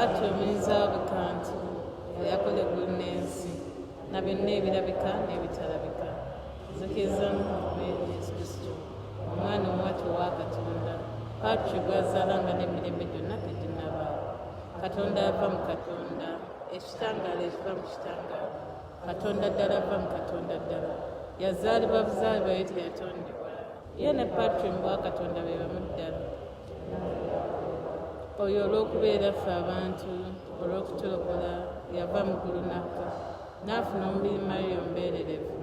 Patri Omuyinza wa buli kantu, eyakola eggulu n'ensi, na byonna ebirabika n'ebitalabika, nzikiriza mu Yesu Kristo, Omwana omwatu owa Katonda, Patri gw'azaala nga n'emirembe gyonna teginnabaawo. Katonda ava mu Katonda, ekitangaala ekiva mu kitangaala, Katonda ddala ava mu Katonda ddala, yazaalibwa buzaalibwa ye teyatondebwa. Ye ne Patri mu bwakatonda be bamu ddala. Oyo olw'okubeera ffe abantu, olw'okutulokola, yava mu ggulu n'akka, n'afuna omubiri Maria omubeererevu,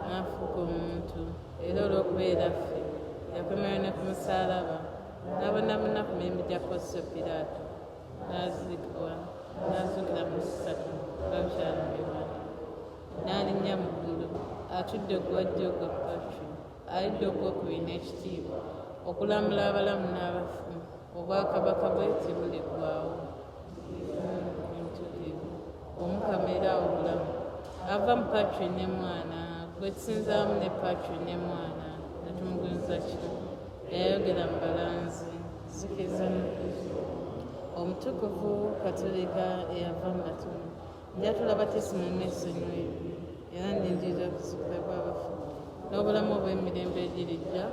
n'afuuka omuntu, era olw'okubeera ffe, yakomererwa ne ku musaalaba, n'abonaabona ku mirembe gya Ponsiyo Piraato, n'aziikibwa, n'azuukira mu ssatu nga bukyali mu biwandiiko. N'alinnya mu ggulu, atudde ku gwa ddyo ogwa Patri, alidda ogwokubiri n'ekitiibwa, okulamula abalamu n'abafu, obwakabaka bwe tebuliggwaawo. Omutuukirivu, Omukama era awa obulamu, ava mu Patri ne Mwana, gwe tusinza wamu ne Patri ne Mwana, ne tumugunza kimu, eyayogera mu balanzi, nzikiriza mu Omutukuvu Katolika eyava mu batume. Njatula batismu n'esonyiwa ebibi era ndindirira okuzuukira kw'abafu n'obulamu obw'emirembe egirijja.